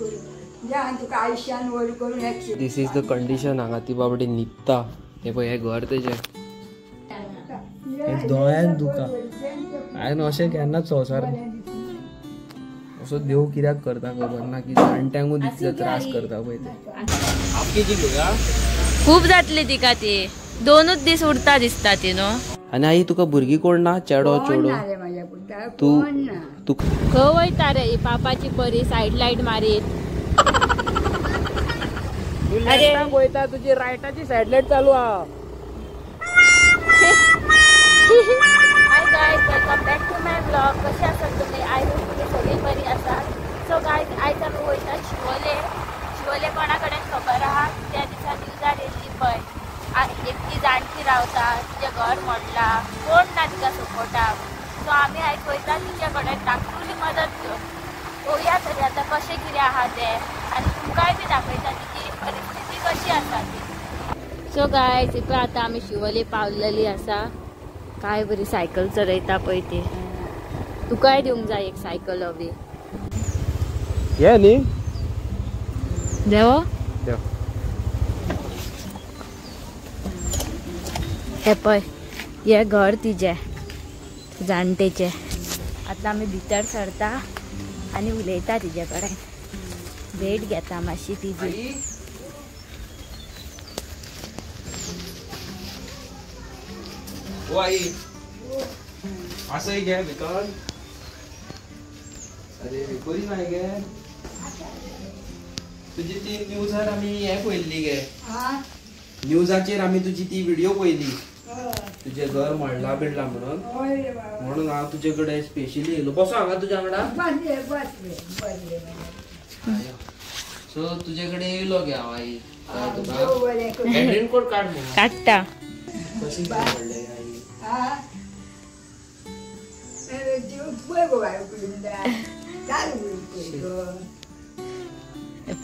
करूं देवान तुका आयुश्यान व्हड करून. This is the condition हांगा ती बाबडी न्हिदता. हे पळय हें घर तेजें. दोळ्यान दुखा. हांवें अशें केन्नाच संवसार असो देव कित्याक करता खबर ना की जाणट्यांकूच इतले त्रास करता पळय ते. खूब जातली तिका ती 2 दीस उरता दिसता ती न्हू. आनी आई तुका भुरगीं कोण ना? चेडो चेडो तूं तूं खंय वयता रे पापाची परी सायड लायट मारीत? अरे वयता तुजी रायटाची सायड लायट चालू आहा. Hi guys, welcome back to my vlog. कशे आसात तुमी? I hope तुमी सगळीं बरी आसात. सो गायज आयज आमी वयता शिवोले. शिवोले कोणा कडेन खबर आहा? त्या दिसा न्यूजार येयल्ली पळय एकटी जाणटी रावता, तिचें घर मोडलां, कोण ना तिका सपोर्टाक. सो आमी आयज वयता तिच्या कडेन धाकटुली मदत घेवन. पळोवया तरी आतां कशें कितें आहा तें आनी तुमकांय बी दाखयता तिची परिस्थिती कशी आसा ती. सो गायज पळय आतां आमी शिवोले पावलेली आसा. काय बरी सायकल चलयता पळय ती. तुकाय दिवंक जाय एक सायकल हवी. ये न्ही देव देव. हे पळय हे घर तिजें जाणटेचें. आतां आमी भितर सरता आनी उलयता तिजे कडेन, भेट घेता मातशी तिजी. ओ आई आसय गे भितर. अरे बरी ना गे तुजी ती न्यूजार आमी हें पळयल्ली गे. न्यूजाचेर आमी तुजी ती व्हिडिओ पळयली, तुजें घर मोडलां बिडलां म्हणून. म्हणून हांव तुजे कडेन स्पेशली येयलो. बसो हांगा तुज्या वांगडा. सो तुजे कडेन येयलो गे हांव आई. तुका रेनकोट काड म्हणून काडटा. कशें पडलें आई?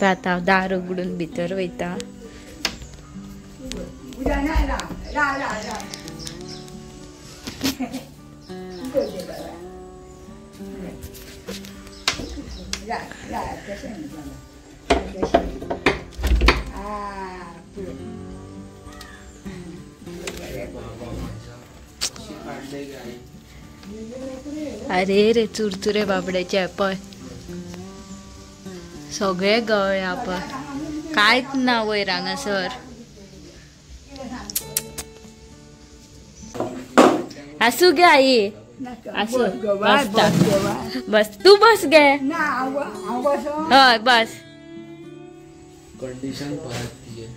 आतां दार उगडून भितर वयता. अरे रे चुरचुरे बाबड्याचे पळय सगळे गळ्ळे पळय, कांयच ना वयर हांगासर. आसूं गे आई, आसूं. बस तूं बस गे. हय बस. कंडिशन पळयात तिजें.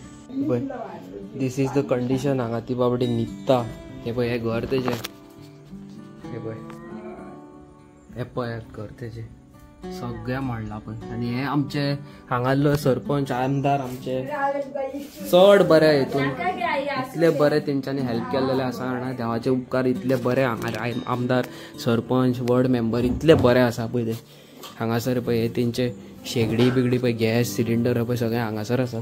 This is the condition हांगा ती बाबडी न्हिदता. हे पळय हें घर तेजें. हे पळय हे पळयात घर तेजें सगळें मोडलां पळय. आनी हे आमचे हांगासरलो सरपंच आमदार आमचे चड बरे हितून इतले बरे तेंच्यांनी हेल्प केल्लेले आसा जाणा. देवाचे उपकार इतले बरे हांगा आमदार सरपंच वॉर्ड मेंबर इतले बरे आसा पळय ते. हांगासर पळय तेंचे शेगडी बिगडी पळय गॅस सिलिंडर पळय सगळें हांगासर आसा.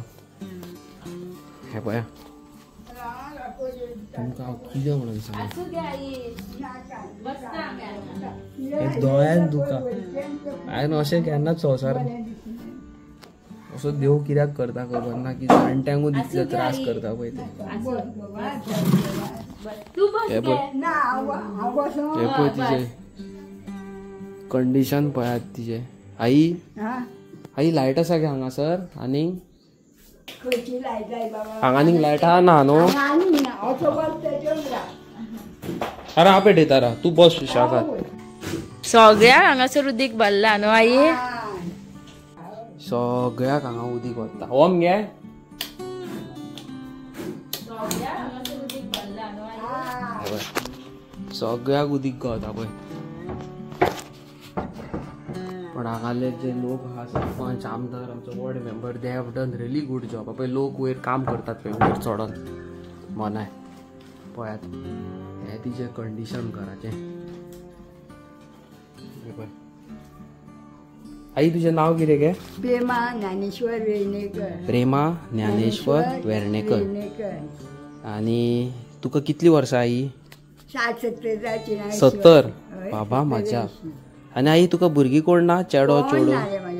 हें पळया तुमकां हांव कितें म्हणून सांगू. दोळ्यान दुखा. हांवें अशें केन्नाच संवसार असो देव कित्याक करता खबर ना की जाणट्यांकूच इतले त्रास करता पळय ते. हे पळय हे पळय तिजें कंडिशन पळयात तिजें. आई आई लायट आसा गे हांगासर? आनी हांगा आनीक लायट आहा ना न्हू? अरे हांव पेटयता रा, तूं बस सुशेगाद. सगळ्याक हांगासर उदीक भरला न्हू आई? सगळ्याक हांगा उदीक वता. ओम गे सगळ्याक उदीक गवता पळय. पण हांगाले जे लोक आहा सरपंच आमदार आमचो ward member they have done really good job. पळय लोक वयर काम करतात पळय वयर चडोन मोनाय. पळयात हें तिजें कंडिशन घराचें. पळय आई तुजें नांव कितें गे? प्रेमा ज्ञानेश्वर वेर्णेकर. प्रेमा ज्ञानेश्वर वेर्णेकर. आनी तुका कितली वर्सां आई? 60 70. 70. बाबा माझ्या. आनी आई तुका भुरगीं कोण ना? चेडो चेडो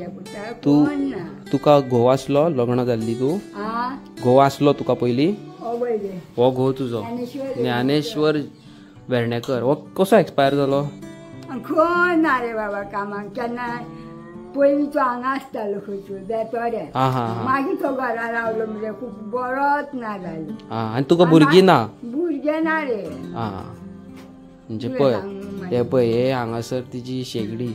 पुता कोण ना. तुका घोव आसलो लग्न जाल्ली तूं? घोव आसलो तुका पयलीं? हो घोव तुजो ज्ञानेश्वर वेर्णेकर हो कसो एक्सपायर जालो? कोण ना रे बाबा कामाक केन्ना. पयलीं तो हांगा आसतालो खंयचो बेतोड्या, मागीर तो घरा रावलो म्हणजे खूब बरोच ना जालो. आनी तुका भुरगीं ना? भुरगें ना रे. म्हणजे पळय हे पळय हे हांगासर तिजी शेगडी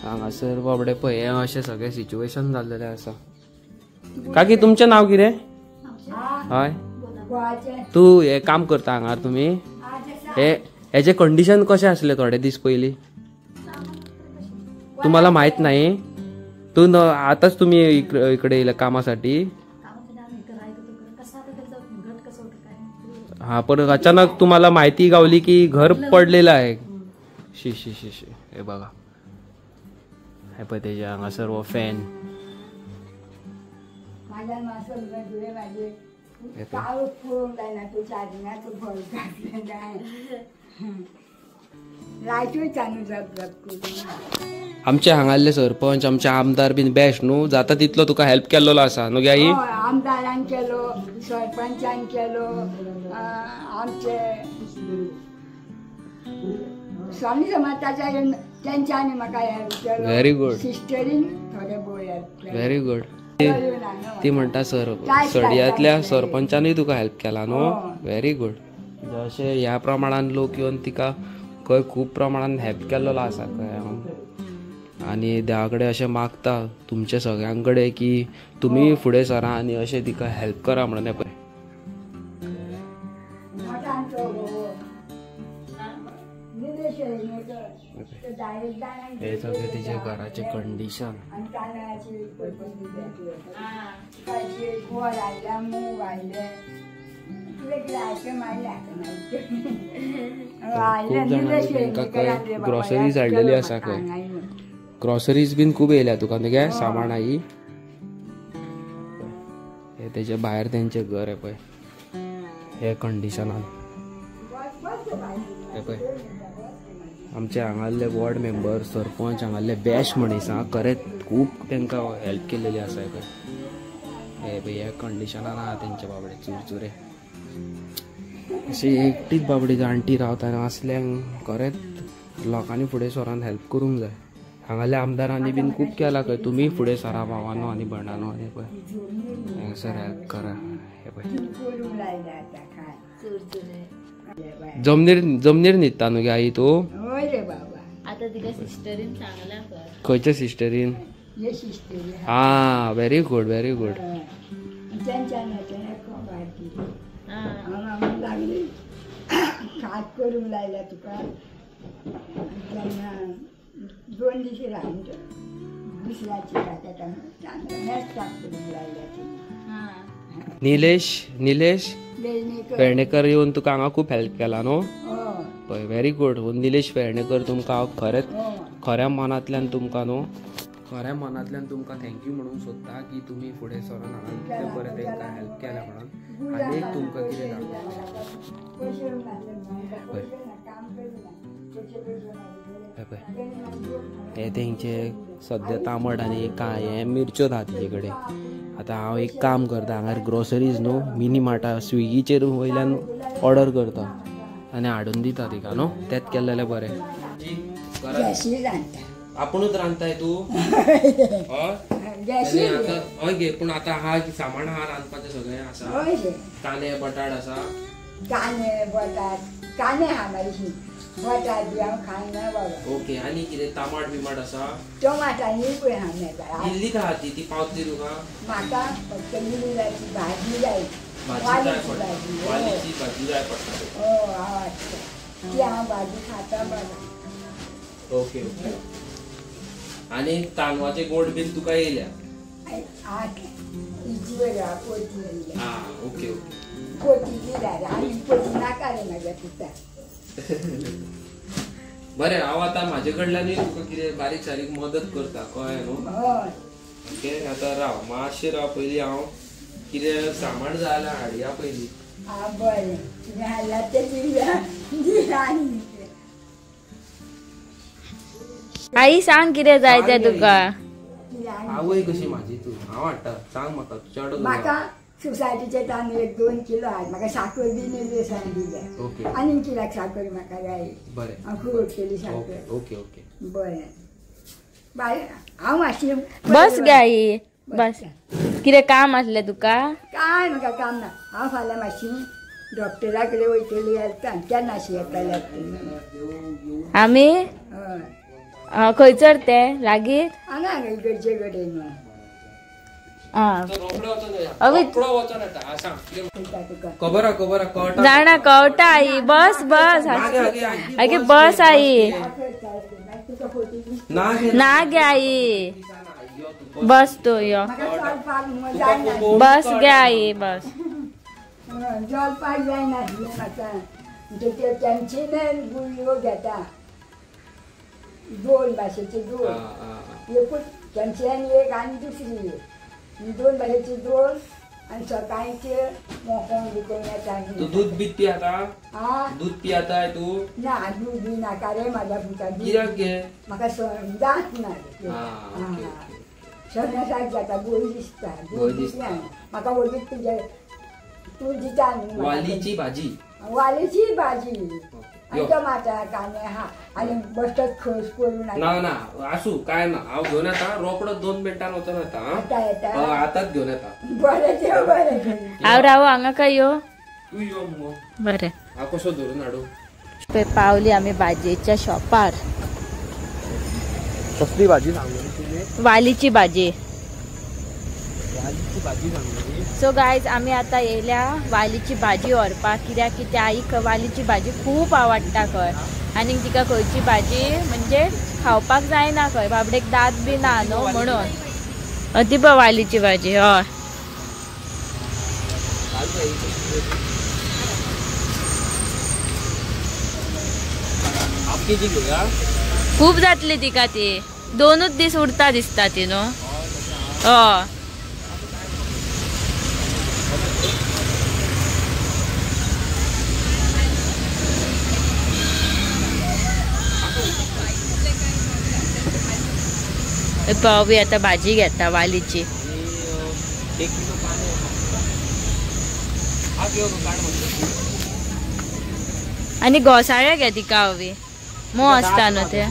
हांगासर बाबडे पळय हे अशें सगळें सिच्युएशन जाल्लेलें आसा. काकी तुमचें नांव कितें? हय तूं हें काम करता हांगार तुमी? हे हेजें कंडिशन कशें आसलें थोडे दीस पयलीं? तुम्हाला माहित नाही? तू आताच तुम्ही इकडे येयला कामासाठी? हा पण अचानक तुम्हाला माहिती गावली की घर पडलेलं आहे. शी शी शी शी. हे बघा हे पळय तेजे हांगासर हो फॅन. आमचे हांगासले सरपंच आमचे आमदार बीन बेस्ट न्हू, जाता तितलो तुका हेल्प केल्लो आसा न्हू गे आई? आमदारान केलो, सरपंचान केलो, आमचे स्वामी समर्थाच्या तेंच्यांनी म्हाका हेल्प केलो. Very good. सिस्टरीन थोडे भोव हेल्प केलो. Very good. ती म्हणटा सर सड्यांतल्या सरपंचानूय तुका हेल्प केला न्हू? Very good. अशें ह्या प्रमाणान लोक येवन तिका खंय खूब प्रमाणान हेल्प केल्लो आसा खंय. आनी देवा कडेन अशें मागता तुमच्या सगळ्यां कडेन की तुमी फुडें सरा आनी अशें तिका हेल्प करा म्हणून. पळय हे सगळें तिच्या घराचें कंडिशन. खूब जाणांनी तांकां ग्रॉसरीज हाडलेली आसा खंय. ग्रॉसरीज बीन खूब येयल्या तुका न्हू गे सामान आई? हे तेजे भायर तेंचें घर हे पळय हे कंडिशनान. हे पळय आमचे हांगासले वॉर्ड मेंबर सरपंच हांगासले बेस्ट मनीस आहा खरेंच खूब तांकां हेल्प केलेली आसा. हे पळय हे पळय ह्या कंडिशनान आहा तेंचे बाबडे चुरचुरे. अशी एकटीच बाबडी जाणटी रावता आनी असल्यांक खरेंच लोकांनी फुडें सरान हेल्प करूंक जाय. हांगासल्या आमदारांनी बीन खूब केला खंय. तुमी फुडें सरा भावानो आनी भयणानो आनी पळय हांगासर हेल्प करा. हे पळय जमनीर जमनीर न्हिदता न्हू गे आई तूं? खंयच्या सिस्टरीन? हा व्हेरी गुड व्हेरी गुड. खात करूंक लायल्या तुका तेन्ना 2 दीस रावन दुसऱ्याची करूंक लायल्या. निलेश निलेश वेर्णेकर येवन तुका हांगा खूब हेल्प केला न्हू? पळय व्हेरी गुड. निलेश वेर्णेकर तुमकां हांव खरेंच खऱ्या मनांतल्यान तुमकां न्हू खऱ्या मनांतल्यान तुमकां thank you म्हणूंक सोदता की तुमी फुडें सरोन हांगा इतलें बरें तांकां हेल्प केलें म्हणून. आनी एक तुमकां कितें दाखोवपाचें. पळय हे तेंचे सद्या तांबट आनी कांय हे मिरच्यो ना तिजे कडेन. आतां हांव एक काम करता हांगार ग्रोसरीज न्हू मिनी मार्टा स्विगीचेर वयल्यान ऑर्डर करता आनी हाडून दिता तिका न्हू. तेंच केलें जाल्यार बरें. आपुणूच रांदताय तूं? हय गे. पूण आतां आहा सामान आहा रांदपाचें सगळें आसा? कांदे बटाट आसा? कांदे बटाट कांदे आहा मातशी बटाट बी हांव खायना बाबा. ओके. आनी कितें टमाट बिमाट आसा? टमाटांनी पळय हांव मेळटा. इल्लीच आहा ती पावतली तुका? म्हाका फक्त निवळाची भाजी जाय. वालीची भाजी जाय पडटा. हय हांव हाडटा ती हांव भाजी खाता बाबा. Okay okay. आनी तांदळाचे गोड बीन तुका येयल्या? Okay okay. बरें हांव आतां म्हाजे कडल्यानूय तुका कितें बारीक सारीक मदत करता कळ्ळें न्हू? ओके. आतां राव मातशें राव पयलीं हांव कितें सामान जाय जाल्यार हाडया पयलीं. बरें तुमी हाडल्यार तें आई सांग कितें जाय तें तुका. आवय कशी माझी तूं हांव हाडटा सांग म्हाका चड म्हाका सोसायटीचे तांदूळ एक 2 किलो हाड म्हाका साकर बी नेली सांग दिल्या ओके आनी कित्याक साकर म्हाका जाय बरें हांव खूब केली साकर ओके ओके बरें बाय हांव मातशी बस गे आई बस कितें काम आसलें तुका काय म्हाका काम ना हांव फाल्यां मातशी डॉक्टरा कडेन वयतली केन्ना अशी येतले आमी हय खंयसर ते लागीं हांगा इगर्जे कडेन जाणा कळटा आई बस बस आगे बस आई ना गे आई बस तूं यो बस गे आई बस जलपाक जायनासलें म्हाका म्हणजे तेंचे गुळयो घेता 2 भाशेचे 2 एकूच तेंच्यान एक आनी दुसरी एक 2 भाशेचे 2 आनी सकाळचे मोकोन बिकोन येता तूं दूद बी पियाता दूद पियाताय तूं ना दूद बी नाका रे म्हाज्या पुता कित्याक गे म्हाका दांत ना सन्यासाक जाता गोय दिसता गोय दिसता म्हाका वगीत तुजे तूं दिता न्हू वालीची भाजी वालीची भाजी आनी टमाटा कांदे आहा आनी बश्टच खोस करून ना ना आसूं काय ना हांव घेवन येता रोकडो 2 मिनटान वचोन येता येता आतांच घेवन येता बरें देव बरें हांव राव हांगा काय यो तूं यो मुगो बरें हांव कसो धरून हाडूं पळय पावली आमी भाजयेच्या शॉपार कसली भाजी सांगली तुवें वालीची भाजी वालीची भाजी सांगली सो गायज आमी आतां येयल्या वालीची भाजी व्हरपाक कित्याक की त्या आईक वालीची भाजी खूब आवडटा खंय आनी तिका खंयची भाजी म्हणजे खावपाक जायना खंय बाबडेक दांत बी ना न्हू म्हणून ती पळय वालीची भाजी हय खूब जातली तिका ती 2 दीस उरता दिसता ती न्हू हय पावी आता भाजी घेता वालीची आनी घोसाळे घे तिका हवी मोव आसता न्हू ते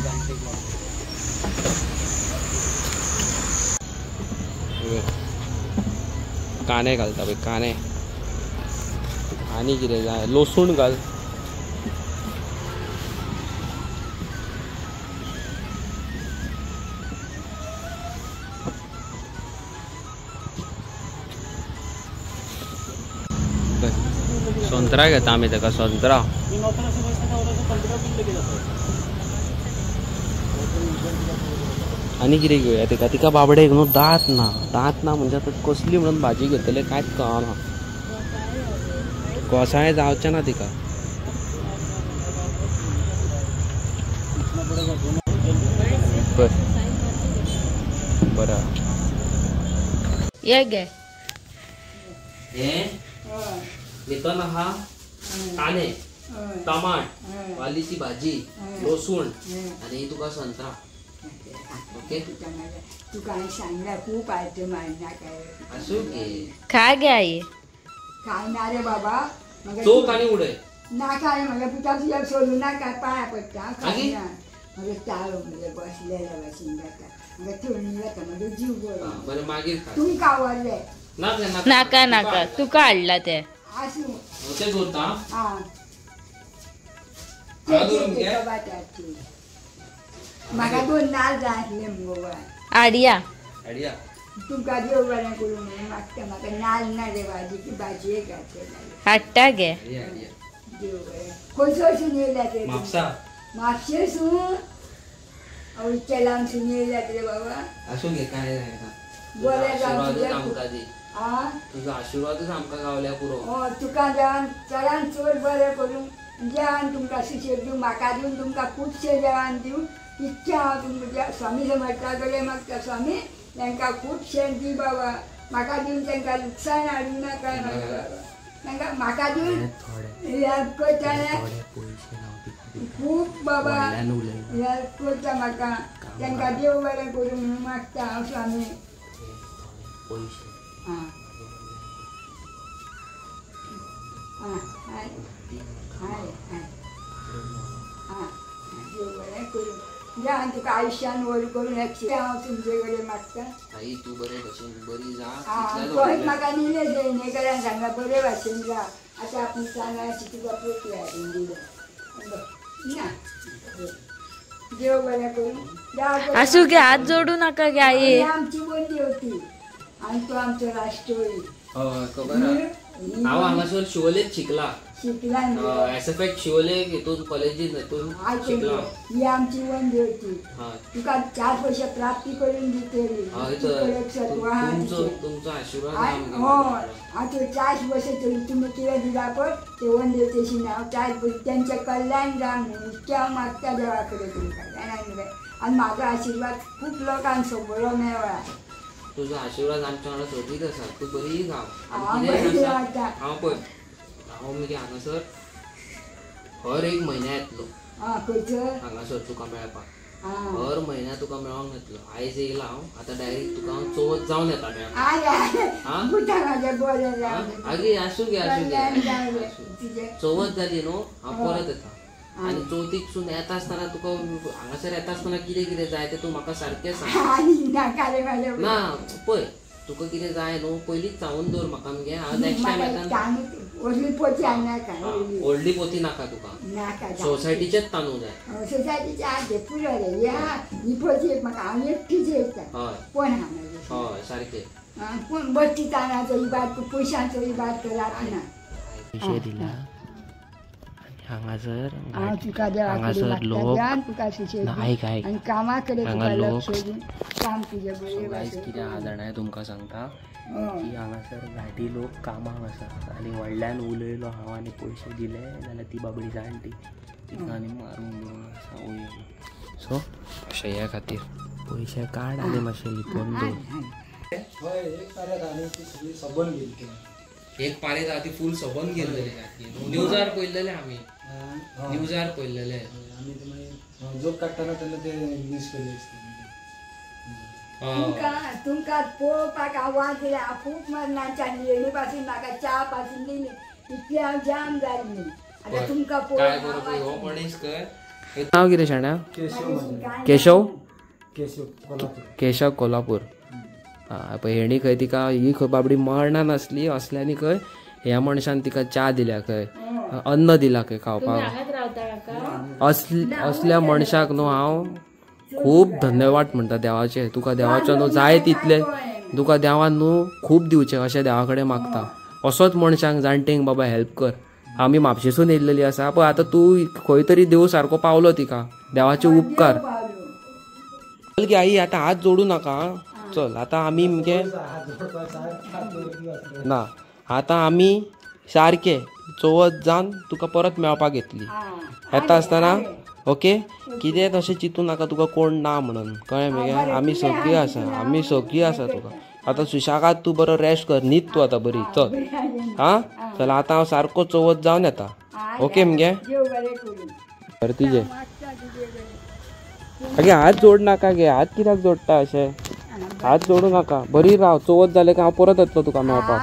कांदे घालता पळय कांदे आनी कितें जाय लसूण घाल संत्रा घेता आमी ताका संत्रा आनी कितें घेवया तिका तिका बाबडेक न्हू दांत ना दांत ना म्हणजे आतां कसली म्हणून भाजी घेतले कांयच कळना घोसाळें जावचें ना तिका बरें बरें ये गे हें भितर आहा कांदे टमाट वालीची भाजी लसूण आनी तुका संत्रा ओके तुका हांवें सांगलां खूब आयटम नाका आसूं गे खा गे आई खायना रे बाबा चोख आनी उडय नाका रे म्हाज्या पुता तुज्या सोडूं नाका पांया पडटा खायना म्हाका ताळो म्हणजे बसलेल्या भाशेन जाता म्हाका थंडी जाता म्हजो जीव बरो बरें मागीर खा तुमकां आवडलें नाका नाका तुका हाडला ते आसूं तें दवरता आं म्हाका 2 नाल जाय आसले मुगो आडया आडया तुमकां देव बरें करूं म्हणून मागता म्हाका नाल ना रे भाजी भाजयेक घातले हाडटा गे देव बरें खंयसरसून येयल्या ते म्हापसा म्हापशेसून इतके लांबसून येयल्यात रे बाबा आसूं गे काय जायना बरें जावं आमकां दी तुजो आशिर्वादूच आमकां गावल्या पुरो हय तुका देवान चडान चड बरें करूं देवान तुमकां सुशेग दिवं म्हाका दिवन तुमकां खुबशे देवान दिवं इच्छा हांव तुमकां स्वामी समर्था कडेन मागता स्वामी तांकां खुबशें दी बाबा म्हाका दिवन तांकां लुकसाण हाडूं नाका म्हाका बाबा तांकां म्हाका दिवन हेल्प करता खूब बाबा हेल्प करता म्हाका तांकां देव बरें करूं म्हणून मागता हांव स्वामी. पयशे आं आं आं आं देव बरें करूं देवान तुका आयुश्यान व्हड करून हांव तुमचे कडेन मागता. आई तूं बरे भशेन बरी जा. तोच म्हाका निलेश वेर्णेकरान सांगला बरे भाशेन जा. आतां आपूण तांदळाची तुका पोती हाडून दिल्या ना. देव बरें करूं. आसूं गे, हात जोडू नाका गे आई. आमची बंदी होती आनी तो आमचो राष्ट्रवादी. हय खबर आहा. हांव हांगासर शिवोलेच शिकला. शिकला एस एफ एक्स शिवोले हितून कॉलेजीन हितून शिकला. ही आमची वंदी होती. तुका 4 पयशे प्राप्ती करून दितली. तुमचो आशिर्वाद. हय आतां 4 वर्सां तरी तुमी कितें दिला पळय ते वंदेवतेशी हांव 4 पयशे तेंचें कल्याण जावं म्हणून इतकें हांव मागता देवा कडेन तुमकां जाणा न्ही. आनी म्हाजो आशिर्वाद खूब लोकांक सगळो मेळ्ळा. तुजो आशिर्वाद आमच्या वांगडा सदींच आसा. तूं बरी राव. हांव पळय हांव मगे हांगासर हर एक म्हयन्या येतलो. हांगासर तुका मेळपाक हर म्हयन्या तुका मेळोंक येतलो. आयज येयला हांव आतां डायरेक्ट तुका हांव चवथ जावन येता मेळपाक. आगे आसूं गे आसूं गे. चवथ जाली न्हू हांव परत येता. आनी चवथीकसून येता आसतना तुका हांगासर येता आसतना कितें कितें जाय तें तूं म्हाका सारकें सांग. ना पळय तुका कितें जाय न्हू पयलींच सांगून दवर म्हाका मगे. हांव नेक्स्ट टायम येता. व्हडली पोती नाका तुका. सोसायटीचेच तांदूळ जाय. सोसायटीचे आहा पुरो रे. ही पोती म्हाका हांव एकटीच येता. कोण आहा म्हाजे. हय सारकें. कोण बस्ती तांदळाचो इबाद पयशांचो इबाद करात ना. पयशे दिला हांगासर हांगासर लोक आयक आयक हांगा लोक कितें आहा जाणा तुमकां सांगता की हांगासर घाटी लोक कामाक आसा आनी व्हडल्यान उलयलो हांव आनी पयशे दिले जाल्यार ती बाबडी जाणटी तिका आनी मारून बिरून आसा वयर. सो अशें ह्या खातीर पयशे काड आनी मातशें लिपोवन दवर. एक पारेत आहा ती फूल सबंद गेल्लेले न्यूजार पळयल्लेले आमी. न्यूजार पळयल्लेले आमी. ते मागीर जोक काडटना तेन्ना ते न्यूज केले. तुमकां पळोवपाक हांव वाजलें. हांव खूब मरणाच्या येणी पासून म्हाका च्या पासून दिली इतली हांव जाम जाली. आतां तुमकां पळोवन. नांव कितें शाण्या? केशव. केशव कोल्हापूर. आं पळय हेणी खंय तिका ही खंय बाबडी मरणां नासली असल्यांनी खंय ह्या मनशान तिका च्या दिल्या खंय अन्न दिला खंय खावपाक. असल्या मनशाक न्हू हांव खूब धन्यवाद म्हणटा देवाचे. तुका देवाचो न्हू जाय तितले तुका देवान न्हू खूब दिवचें अशें देवा कडेन मागता. असोच मनशांक जाणटेंक बाबा हेल्प कर. आमी म्हापशेसून येयल्लेली आसा पळय आतां तूं खंय तरी देव सारको पावलो तिका. देवाचे उपकार. चल गे आई आतां हात जोडू नाका. चल आतां आमी मगे ना आतां आमी सारके चवथ जावन तुका परत मेळपाक येतली. येता आसतना ओके कितें तशें चिंतू नाका तुका कोण ना म्हणून. कळ्ळें मगे? आमी सगळीं आसा. आमी सगळीं आसा तुका. आतां सुशेगाद तूं बरो रेस्ट कर. न्हीद तूं आतां बरी. चल आं चल आतां हांव सारको चवथ जावन येता. ओके मगे? तिजे आगे हात जोड नाका गे. हात कित्याक जोडटा अशें? हात जोडू नाका. बरी राव. चवथ जालें काय हांव परत येतलो तुका मेळपाक.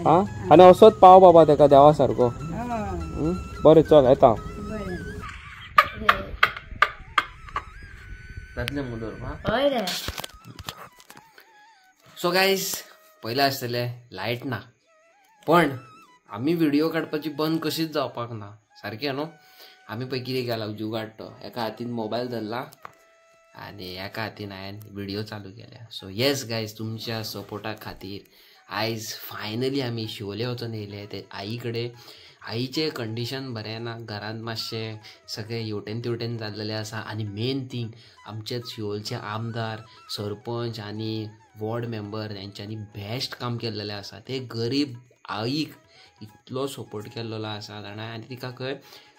आं आनी असोच पाव बाबा तेका देवा सारको. बरें चल येता. जातलें मुगो दवरपाक? हय रे. सो गायज पयलें आसतलें लायट ना पण आमी व्हिडिओ काडपाची बंद कशीच जावपाक ना. सारकें न्हू? आमी पळय कितें केलां जुगाड तो एका हातीन मोबायल धरला आनी एका हातीन हांवें व्हिडिओ चालू केल्या. सो येस गायज तुमच्या सपोर्टा खातीर आयज फायनली आमी शिवोले वचून येयले ते आई कडेन. आईचें कंडिशन बरें ना. घरांत मातशें सगळें हेवटेन तेवटेन जाल्लेलें आसा. आनी मेन थींग आमचे शिवोलचे आमदार सरपंच आनी वॉर्ड मेंबर तेंच्यांनी बेस्ट काम केल्लेलें आसा. ते गरीब आईक इतलो सपोर्ट केल्लो आसा जाणा. आनी तिका खंय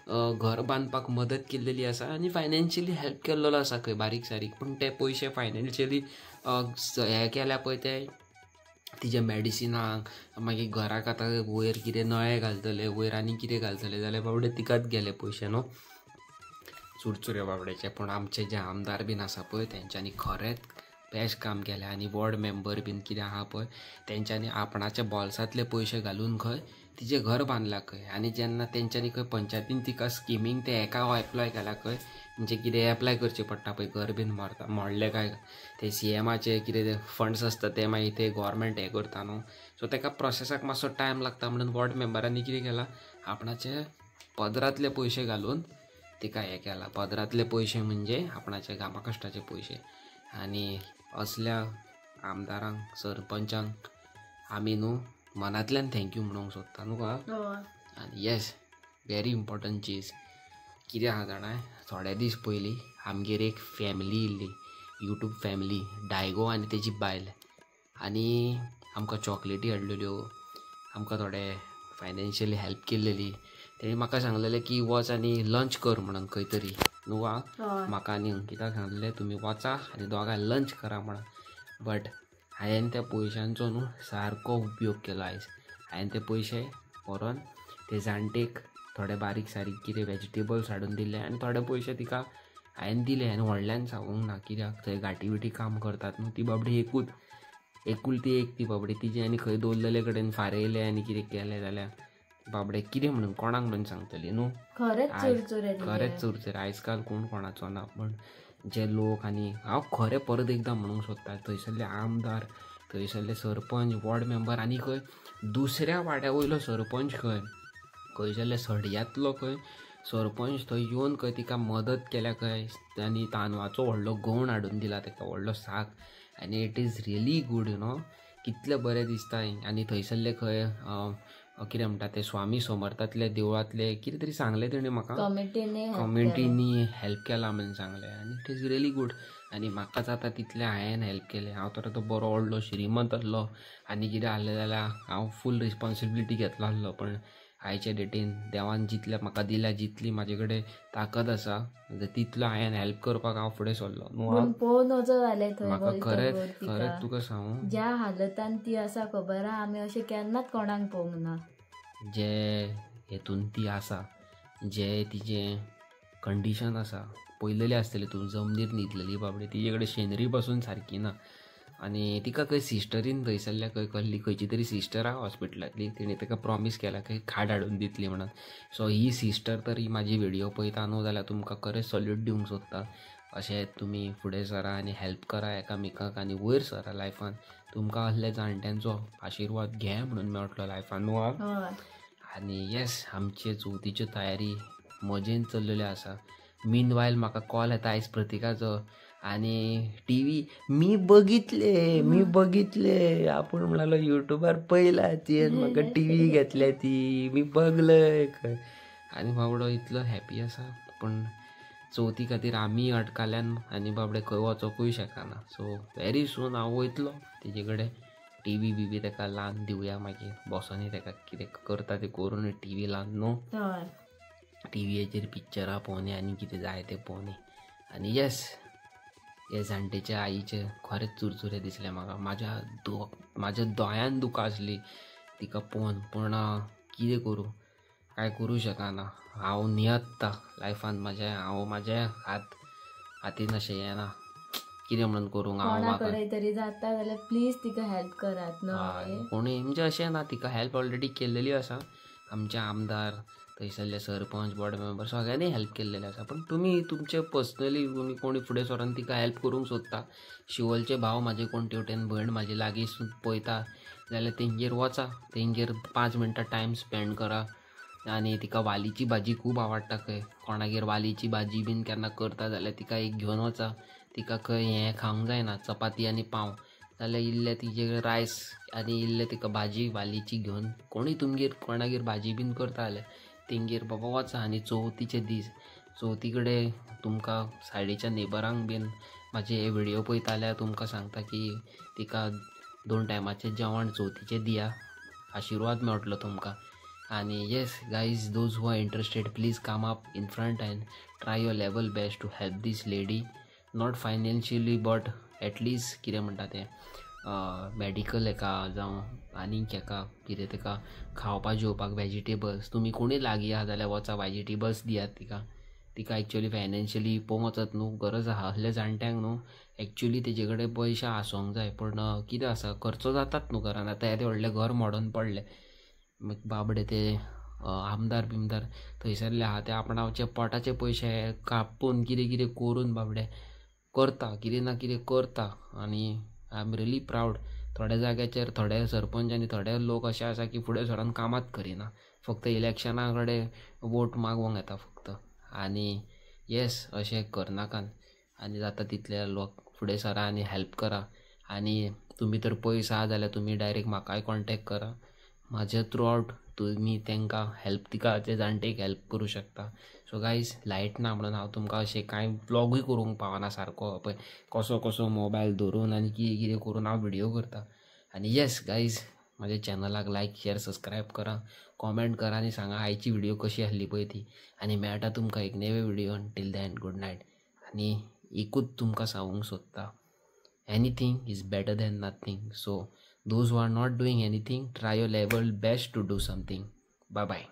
घर बांदपाक मदत केल्लेली आसा आनी फायनान्शियली हेल्प केल्लो आसा खंय बारीक सारीक. पूण ते पयशे फायनान्शियली हे केल्या पळय ते तिज्या मेडिसिनाक मागीर घराक आतां वयर कितें नळे घालतले वयर आनी कितें घालतले जाल्यार बाबडे तिकाच गेले पयशे न्हू. चुरचुरे बाबड्याचे. पूण आमचे जे आमदार बीन आसा पळय तेंच्यांनी खरेंच बेस्ट काम केलें. आनी वॉर्ड मेंबर बीन कितें आहा पळय तेंच्यांनी आपणाच्या बॉल्सांतले पयशे घालून खंय तिचें घर बांदलां खंय. आनी जेन्ना तेंच्यांनी खंय पंचायतीन तिका स्किमींग ते एका एप्लाय केला खंय, म्हणजे कितें एप्लाय करचें पडटा पळय घर बीन मरता मोडलें काय ते सीएमाचे कितें ते फंड्स आसता ते मागीर ते गोवोरमेंट हें करता न्हू. सो तेका प्रोसेसाक मातसो टायम लागता म्हणून वॉर्ड मेंबरांनी कितें केलां आपणाचे पदरांतले पयशे घालून तिका हें केलां. पदरांतले पयशे म्हणजे आपणाचे घामा कश्टाचे पयशे. आनी असल्या आमदारांक सरपंचांक आमी न्हू मनांतल्यान thank you म्हणूंक सोदता न्हू का. आनी येस, व्हेरी इम्पॉर्टंट चीज कितें आहा जाणा, थोडे दीस पयलीं आमगेर एक फॅमिली इल्ली, यूट्यूब फॅमिली, डायगो आनी तेजी बायल. आनी आमकां चॉकलेटी हाडलेल्यो, आमकां थोडे फायनान्शियली हेल्प केल्लेली. तेणी म्हाका सांगलेलें की वच आनी लंच कर म्हणून खंय तरी न्हू आ. म्हाका आनी अंकिताक सांगलेलें तुमी वचा आनी दोगांय लंच करा म्हणून. बट हांवें त्या पयशांचो न्हू सारको उपयोग केलो आयज. हांवें ते पयशे व्हरोन ते जाणटेक थोडे बारीक सारीक कितें वेजिटेबल्स हाडून दिले आनी थोडे पयशे तिका हांवें दिले. आनी व्हडल्यान सांगूंक ना कित्याक थंय घाटी बिटी काम करतात न्हू ती बाबडी एकूच एकुलती एक ती बाबडी तिजे आनी खंय दवरलेले कडेन फारयले आनी कितें केलें जाल्यार बाबडे कितें म्हणून कोणाक म्हणून सांगतली न्हू. खरेंच चुरचुरे आयज काल कोण कोणाचो ना. पण जे लोक आनी हांव खरें परत एकदां म्हणूंक सोदता थंयसरले आमदार, थंयसरले सरपंच, वॉर्ड मेंबर आनी खंय दुसऱ्या वाड्या वयलो सरपंच खंय खंयसरले सड्यांतलो खंय सरपंच थंय येवन खंय तिका मदत केल्या खंय आनी तांदळाचो व्हडलो गवण हाडून दिला तेका, व्हडलो साक. आनी it is really good you know, कितलें बरें दिसता. आनी थंयसरले खंय कितें म्हणटा ते स्वामी समर्थांतले देवळांतले कितें तरी सांगलें तेणें म्हाका, कम्युनिटीनी हेल्प केला म्हणून सांगलें. आनी it is really good. आनी म्हाका जाता तितलें हांवें हेल्प केलें. हांव तर आतां बरो व्हडलो श्रीमंत आसलो आनी कितें आहलें जाल्यार हांव फूल रिस्पोन्सिबिलिटी घेतलो आसलो. पण आयच्या डेटीन देवान जितलें म्हाका दिल्या, जितली म्हाजे कडेन ताकद आसा तितलो हांवें हेल्प करपाक हांव फुडें सरलो. म्हाका खरेंच खरेंच तुका सांगू, ज्या हालतान ती आसा खबर आहा, आमी अशें केन्नाच कोणाक पळोवंक ना. जे हेतून ती आसा, जे तिजें कंडिशन आसा पळयलेलें आसतलें तूं, जमनीर न्हिदलेली बाबडी, तिजे कडेन शेनरी पासून सारकी ना. आनी तिका खंय सिस्टरीन थंयसरल्या खंय कसली खंयची तरी सिस्टर आहा हॉस्पिटलांतली, तिणें ताका प्रॉमीस केला खंय खाट हाडून दितली म्हणून. सो ही सिस्टर तर ही म्हाजी व्हिडियो पळयता न्हू जाल्यार तुमकां खरें सल्यूट दिवंक सोदता. अशें तुमी फुडें सरा आनी हेल्प करा एकामेकाक आनी वयर सरा लायफान. तुमकां असल्या जाणट्यांचो आशिर्वाद घे म्हणून मेळटलो लायफान न्हू. आनी येस, आमचे चवथीच्यो तयारी मजेन चल्लेल्यो आसा. मीन वायल म्हाका कॉल येता आयज प्रतिकाचो आनी टी व्ही मी बघितले, मी बघितले आपूण म्हणालो युट्यूबार पयला ती म्हाका टी व्ही घेतल्या ती मी बघलय खंय. आनी बाबडो इतलो हॅपी आसा. पूण चवथी खातीर आमी अटकाल्यान आनी बाबडे खंय वचोंकूय शकना. सो व्हेरी सून हांव वयतलो तेजे कडेन, टी व्ही बिवी तेका लावन दिवया, मागीर बसोनी तेका कितें करता तें करून टी व्ही लावन न्हू, टी व्हीचेर पिक्चरां पळोवनी आनी कितें जाय तें पळोवनी. आनी येस, हे जाणटेच्या आईचे खरेंच चुरचुरे दिसले म्हाका. म्हाज्या दोळ्यान दुकां आसली तिका पळोवन. पूण कितें करूं, कांय करूं शकना. हांव नियत्ता लायफान म्हाज्या, हांव म्हाज्या हातीन अशें येना कितें म्हणून करूंक. हांव तरी जाता जाल्यार प्लीज तिका हेल्प करात न्हू कोणी, म्हणजे अशें ना, तिका हेल्प ऑलरेडी केल्लेली आसा. आमचे आमदार, थंयसरले सरपंच, वॉर्ड मेंबर सगळ्यांनी हेल्प केल्लेले आसा. पण तुमी तुमचे पर्सनली तुमी कोणी फुडें सरोन तिका हेल्प करूंक सोदता, शिवोलचे भाव म्हाजे कोण तेवटेन भयण म्हाजे लागीं पळयता जाल्यार तेंगेर वचा, तेंगेर 5 मिनटां टायम स्पेंड करा. आनी तिका वालीची भाजी खूब आवडटा खंय, कोणागेर वालीची भाजी बीन केन्ना करता जाल्यार तिका एक घेवन वचा. तिका खंय हें खावंक जायना चपाती आनी पाव, जाल्यार इल्लें तिजे रायस आनी इल्लें तिका भाजी वालीची घेवन कोणी तुमगेर कोणागेर भाजी बीन करता जाल्यार तेंगेर बाबा वचा. आनी चवथीचे दीस, चवथी कडेन तुमकां सायडीच्या नेबरांक बीन म्हाजे हे व्हिडियो पळयता जाल्यार तुमकां सांगता की तिका 2 टायमाचें जेवण चवथीचें दिया, आशिर्वाद मेळटलो तुमकां. आनी yes guys, those who are interested please come up in front and try your level best to help this lady, not financially but at least कितें म्हणटा तें मॅडिकल हेका जावं आनीक हेका कितें तेका खावपा जेवपाक वेजिटेबल्स, तुमी कोणूय लागीं आहा जाल्यार वचा वेजिटेबल्स दियात तिका. तिका एक्चुअली फायनान्शियली पळोवंक वचत न्हू गरज आहा असल्या जाणट्यांक न्हू एक्चुअली तेजे कडेन पयशे आसूंक जाय पूण कितें आसा खर्चो जातात न्हू घरान. आतां येदें व्हडलें घर मोडून पडलें, मागीर बाबडे ते आमदार बिमदार थंयसरले आहा ते आपणाचे पोटाचे पयशे कापून कितें कितें करून बाबडे करता, कितें ना कितें करता. आनी I am really proud. थोड्या जाग्याचेर थोडे सरपंच आनी थोडे लोक अशे आसा की फुडें सरोन कामात करिना, फक्त इलेक्शना कडेन वोट मागूंक येता फक्त. आनी येस अशें करनाकात आनी जाता तितले लोक फुडें सरा आनी हेल्प करा. आनी तुमी तर पयस आहा जाल्यार तुमी डायरेक्ट म्हाकाय कॉन्टेक्ट करा, म्हाजे थ्रू आवट तुमी तांकां हेल्प, तिका ते जाणटेक हेल्प करूं शकता. सो गायज लायट ना म्हणून हांव तुमकां अशें कांय व्लॉगूय करूंक पावना सारको, पळय कसो कसो मोबायल धरून आनी कितें कितें करून हांव व्हिडियो करता. आनी येस गायज म्हाज्या चॅनलाक लायक शेअर सबस्क्रायब करा, कॉमेंट करा आनी सांगा आयची व्हिडियो कशी आसली पळय ती. आनी मेळटा तुमकां एक नवे video. Till then good night. आनी एकूच तुमकां सांगूंक सोदता, anything is better than nothing. So those who are not doing anything, try your level best to do something. Bye bye.